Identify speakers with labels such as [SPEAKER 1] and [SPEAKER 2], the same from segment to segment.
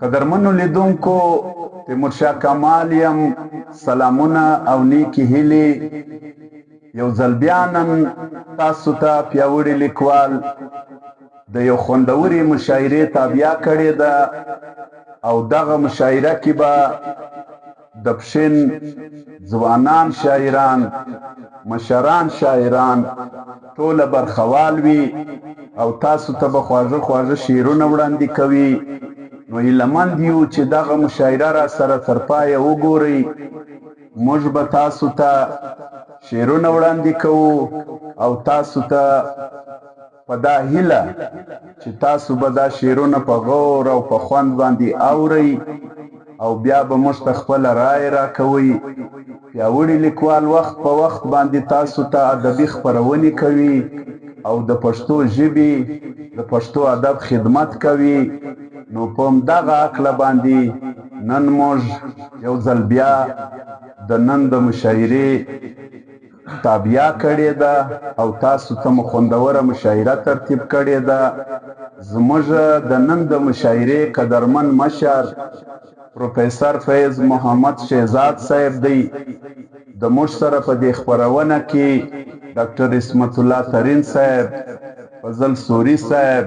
[SPEAKER 1] قدرمنو لیدونکو، تیمورشاه کمال یم. سلامونه او نیکې هیلې. یو ځل بیا نن تاسو ته پیاوړي لیکوال د یو خوندورې مشاعرې تابیا کړې ده او دغه مشاعره کې به د پښین ځوانان شاعران، مشران شاعران ټوله برخوال وي او تاسو ته به خواږه خواږه شعرونه وړاندې کوي. نو هیله مند یو چې دغه مشاعره را سره تر پایه وګورئ. موږ به تاسو ته شعرونه وړاندې کوو او تاسو ته په دا هیله چې تاسو به دا شعرونه په غور او په خوند باندې اورئ او بیا به موږ ته خپله رایه راکوئ. پیاوړي لیکوال وخت په وخت باندې تاسو ته ادبي خپرونې کوي او د پښتو ژبې، د پښتو ادب خدمت کوي. نو په همدغه هکله باندې نن موږ یو ځل بیا د نن د مشاعرې تابیا کړې ده او تاسو ته مو خوندوره مشاعره ترتیب کړې ده. زموږ د نن د مشاعرې قدرمن مشر پروفیسر فیض محمد شهزاد صاحب دی. د موږ سره په دې خپرونه کې ډاکټر عصمت الله ترین صاحب، فضل سوري صاحب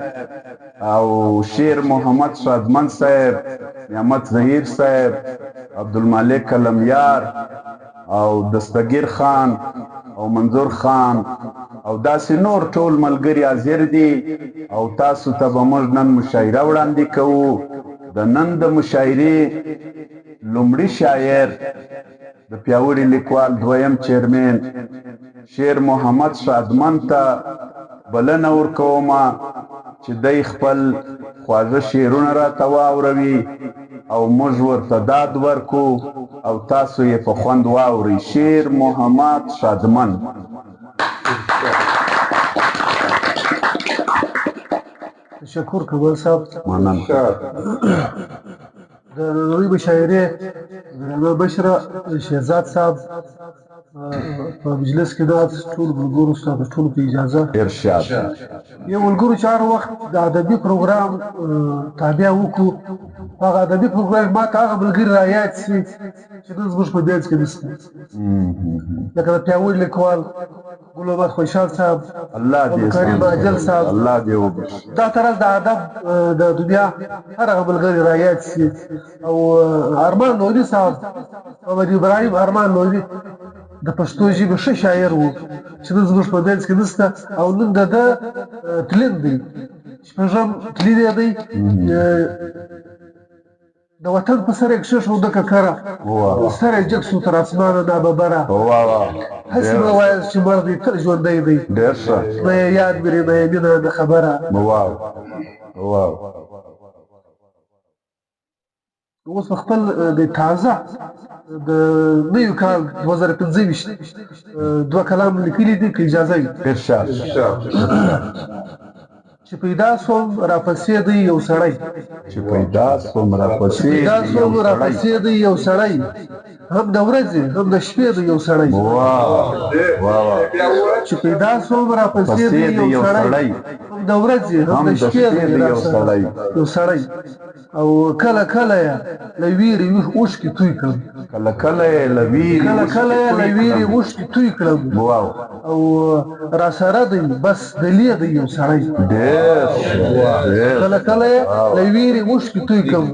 [SPEAKER 1] او شیر محمد شادمن صاحب، نعمت ظهیر صاحب، عبدالمالک قلمیار او دستګیر خان او منظور خان او داسې نور ټول ملګري حاضر دي او تاسو ته به موږ نن مشاعره وړاندې کوو. د نن د مشاعرې لومړي شاعر د پیاوړي لیکوال دویم چیرمن شیر محمد شادمن ته بلنه ورکوم چې دی خپل خواږه شعرونه راته واوروي او موږ ورته داد ورکو او تاسو یې په خوند واورئ. شیر محمد شادمن.
[SPEAKER 2] تشکر کمال صاحب.
[SPEAKER 1] مننه.
[SPEAKER 2] د نننۍ مشاعرې درنه مشره شهزاد صاحب، په مجلس کې ناست ټول ملګرو، ستاسو ټولو په اجازه.
[SPEAKER 1] ارشاد.
[SPEAKER 2] یو ملګرو چې هر وخت د ادبي پروګرام تابیا وکړو، هغه ادبي پروګرام ما ته هغه ملګري را یاد شي چې نن زموږ په منځ کې نشته، لکه د پیاوړي لیکوال ګل محمد خوشحال صاحب،
[SPEAKER 1] الله دې
[SPEAKER 2] کریم عاجل صاحب،
[SPEAKER 1] الله دې وبخښي.
[SPEAKER 2] دا طرز د ادب د دنیا هر هغه ملګری را یاد شي. او ارمان لودي صاحب، محمد ابراهیم ارمان لودي د پښتو ژبې ښه شاعر و چې نن زموږ په منځ کې نشته او نن د ده تلین دی، شپږم تلین یې دی. د وطن په سر یې کښېښوده ککره، سر یې جګ شو تر اسمانه ناببره، هسې مه وایه چې مړ دی تل ژوندی دی،
[SPEAKER 1] ډېر ښه،
[SPEAKER 2] نه یې یاد مري نه یې مینه نه خبره.
[SPEAKER 1] واو واو.
[SPEAKER 2] اوس په خپل د تازه د نوي کال 2025 دوه کلام لیکلي دي، که اجازه وي.
[SPEAKER 1] ارشاد.
[SPEAKER 2] چې پیدا سوم راپسې دی یو سړی،
[SPEAKER 1] چې پیدا سوم راپسې
[SPEAKER 2] پیدا سوم راپسې دی یو سړی، هم د ورځې هم د شپې دی یو سړی. چې پیدا سوم راپسې دی یو سړی، هم د ورځې هم د شپې دی یو سړی. او کله کله یې له ویرې اوښکې توی کړم،
[SPEAKER 1] کله کله یې له ویرې
[SPEAKER 2] کله کله یې له ویرې اوښکې توی کړم. او را سره دی بس دلې دی یو سړی.
[SPEAKER 1] ډېر.
[SPEAKER 2] کله کله یې له ویرې اوښکې توی کړم،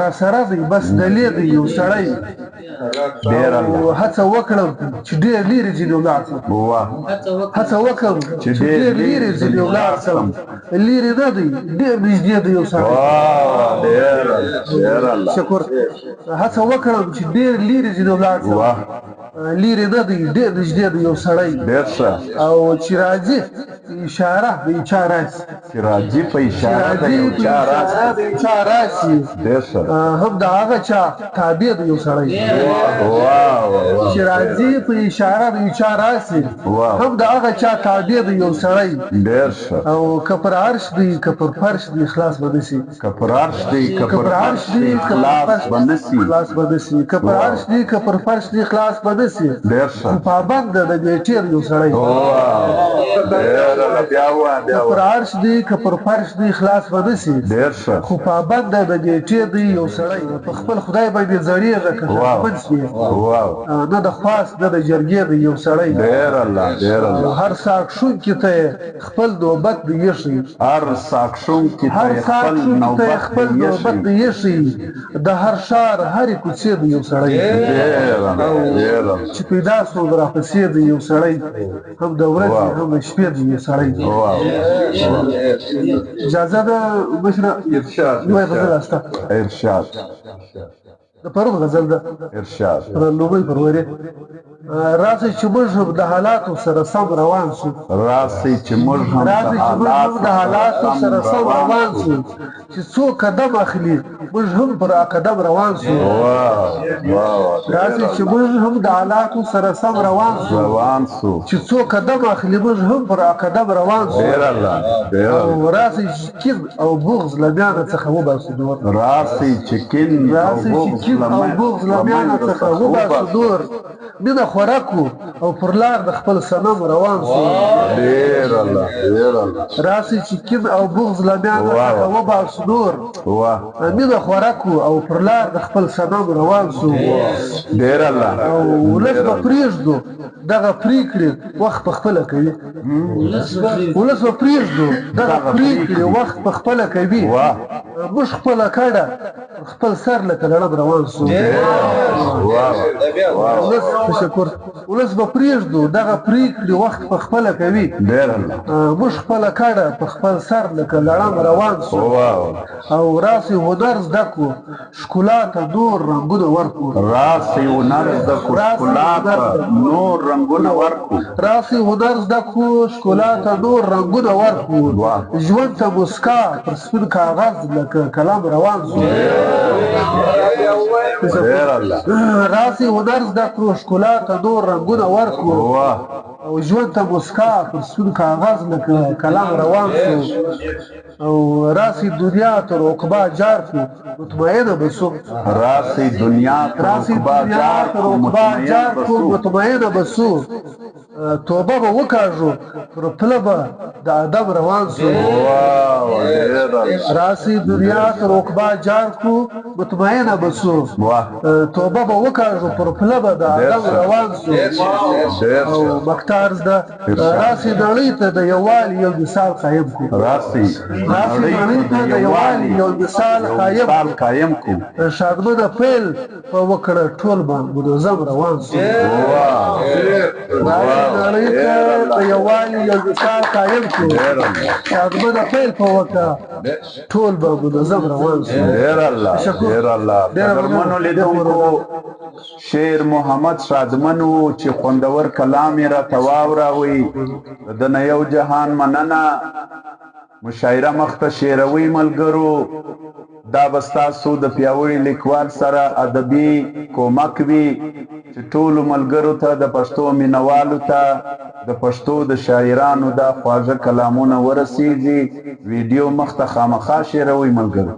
[SPEAKER 2] را سره دی بس دلې دی یو سړی.
[SPEAKER 1] ډېر.
[SPEAKER 2] او هڅه وکړم چې ډېر لیرې ځینې ولاړ شم، هڅه وکړم چې ډېر لیرې ځینې ولاړ شم، لیرې نه دی ډېر نږدې دی یو سړی. شکر. هڅه وکړم چې ډېر لیرې ځینې ولاړ شم، لیرې نه دی ډېر نږدې دی یو سړی.
[SPEAKER 1] ډېر ښه.
[SPEAKER 2] او چې راځي اشاره د یو چا راشي،
[SPEAKER 1] چې راځي په اشاره د یو چا راشي،
[SPEAKER 2] د یو چا راشي.
[SPEAKER 1] ډېر ښه.
[SPEAKER 2] هم د هغه چا تابع دی یو سړی. چې راځي په اشاره د یو چا راشي، هم د هغه چا تابع دی یو سړی.
[SPEAKER 1] ډېر ښه.
[SPEAKER 2] او که پر عرش دی که پر فرش دی خلاص به نه شي،
[SPEAKER 1] که پر عرش دی که پر
[SPEAKER 2] عرش دی
[SPEAKER 1] خلاص به نه سي.
[SPEAKER 2] خلاص به نه سي، که پر عرش دی که پر فرش دی خلاص به نه سي.
[SPEAKER 1] ډېر ښه.
[SPEAKER 2] خو پابند د نیټې یو سړی.
[SPEAKER 1] بیا ووایه، بیا
[SPEAKER 2] که پر
[SPEAKER 1] ووایه.
[SPEAKER 2] عرش دی که پر فرش دی خلاص به نه سي.
[SPEAKER 1] ډېر ښه.
[SPEAKER 2] خو پابند د نیټې دی یو سړی. په خپل خدای باندې ځړېږه که ښادمن سوې، نه د خواست نه د جرګې دی یو سړی.
[SPEAKER 1] ډېر الله، ډېر الله.
[SPEAKER 2] هر ساکښونکي ته یې خپل نوبت دی ایښی.
[SPEAKER 1] هر ساکښونکي ته
[SPEAKER 2] هر
[SPEAKER 1] یې خپل
[SPEAKER 2] ساکښونکي ته یې
[SPEAKER 1] نوبت
[SPEAKER 2] خپل
[SPEAKER 1] دی
[SPEAKER 2] نوبت
[SPEAKER 1] ایښی.
[SPEAKER 2] دی ایښی. د هر ښار هرې کوڅې دی یو سړی.
[SPEAKER 1] ډېر الله، ډېر الله.
[SPEAKER 2] چې پیدا سو راپسې دی یو سړی، هم د ورځې هم د شپې دی یو سړی. اجازه ده مشره؟
[SPEAKER 1] ارشاد.
[SPEAKER 2] یوه غزل هسته.
[SPEAKER 1] ارشاد.
[SPEAKER 2] د پرون غزل ده.
[SPEAKER 1] ارشاد.
[SPEAKER 2] پر لومړۍ فروري. راسئ چې موږ هم د حالاتو سره سم روان سو.
[SPEAKER 1] راسئ چې موږ هم
[SPEAKER 2] راسئ چې موږ هم د حالاتو سره سم روان سو. چې څو قدم اخلي موږ هم پر قدم روان سو. راسئ چې موږ هم د حالاتو سره سم روان سو.
[SPEAKER 1] روان سو.
[SPEAKER 2] چې څو قدم اخلي موږ هم پر قدم روان سو.
[SPEAKER 1] ډېر الله، ډېر
[SPEAKER 2] او
[SPEAKER 1] الله.
[SPEAKER 2] راسئ چې کین او بغض له میانه څخه وباسو نور.
[SPEAKER 1] راسئ چې کین او
[SPEAKER 2] راسئ چې
[SPEAKER 1] بغض
[SPEAKER 2] کین او بغض له میانه څخه وباسو نور. مینه خوره کړو او پر لار د خپل صنم روان سو.
[SPEAKER 1] ډېر الله، ډېر الله.
[SPEAKER 2] راسئ چې کین او بغض له میانه څخه وباسو نور. مینه خوره کړو او پر لار د خپل صنم روان سو.
[SPEAKER 1] ډېر الله.
[SPEAKER 2] او ولس به پرېږدو دغه پرېکړې وخت په خپله کوي. ولس به پرېږدو دغه پرېکړې وخت په خپله کوي. موږ خپله کډه خپل سر لکه لړم روان سو. ولس، تشکر. ولس به پرېږدو دغه پرېکړې وخت په خپله کوي.
[SPEAKER 1] ډېر الله.
[SPEAKER 2] موږ خپله کډه په خپل سر لکه لړم روان سو. او راسئ هنر زده کړو، ښکلا ته نور رنګونه ورکړو.
[SPEAKER 1] راسئ هنر زده کړو، ښکلا ته نور رنګونه ورکړو.
[SPEAKER 2] راسئ هنر زده کړو، ښکلا ته نور رنګونه ورکړو. ژوند ته موسکا پر سپین کاغذ لکه قلم روان سو.
[SPEAKER 1] ډېر الله.
[SPEAKER 2] راسئ هنر زده کړو، ښکلا ته نور رنګونه ورکړو. او ژوند ته موسکا پر سپین کاغذ لکه قلم روان سو. او راسئ دنیا تر عقبا جار کړو، مطمئنه به سو.
[SPEAKER 1] راسئ دنیا تر
[SPEAKER 2] راسئ
[SPEAKER 1] عقبا
[SPEAKER 2] دنیا
[SPEAKER 1] جار
[SPEAKER 2] تر
[SPEAKER 1] کړو،
[SPEAKER 2] عقبا
[SPEAKER 1] مطمئن
[SPEAKER 2] جار
[SPEAKER 1] به
[SPEAKER 2] کړو،
[SPEAKER 1] سو.
[SPEAKER 2] مطمئنه به سو. توبه به وکاږو، پر پله به د ادب روان سو.
[SPEAKER 1] ډېر الله.
[SPEAKER 2] راسئ دنیا تر عقبا جار کړو، مطمئنه به سو. توبه به وکاږو، پر پله به د ادب روان سو.
[SPEAKER 1] ډېر
[SPEAKER 2] او
[SPEAKER 1] ښه.
[SPEAKER 2] مختار زده. راسئ نړۍ ته د یووالي یو مثال قایم کړو.
[SPEAKER 1] راسئ
[SPEAKER 2] راسئ نړۍ ته د یووالي یو مثال قایم
[SPEAKER 1] مثال قایم کړو.
[SPEAKER 2] ښادمنه پیل په وکړه، ټول به منظم روان سو. راسئ نړۍ ته د یووالي یو مثال قایم کړو.
[SPEAKER 1] ډېر الله.
[SPEAKER 2] ښادمنه پیل په وکړه، ټول به منظم روان سو.
[SPEAKER 1] ډېر الله،
[SPEAKER 2] تشکر.
[SPEAKER 1] ډېر الله.
[SPEAKER 2] ډېره
[SPEAKER 1] قدرمنو
[SPEAKER 2] مننه.
[SPEAKER 1] لیدونکو، شیر محمد ښادمن و چې خوندور کلام یې راته واوراوی. د ده نه یو جهان مننه. مشاعره مخته شعروي ملګرو، دا به ستاسو د پیاوړي لیکوال سره ادبي کومک وي چې ټولو ملګرو ته، د پښتو مینوالو ته، د پښتو د شاعرانو دا خواږه کلامونه ورسیږي. ویډیو مخته خامخا شعروي ملګرو.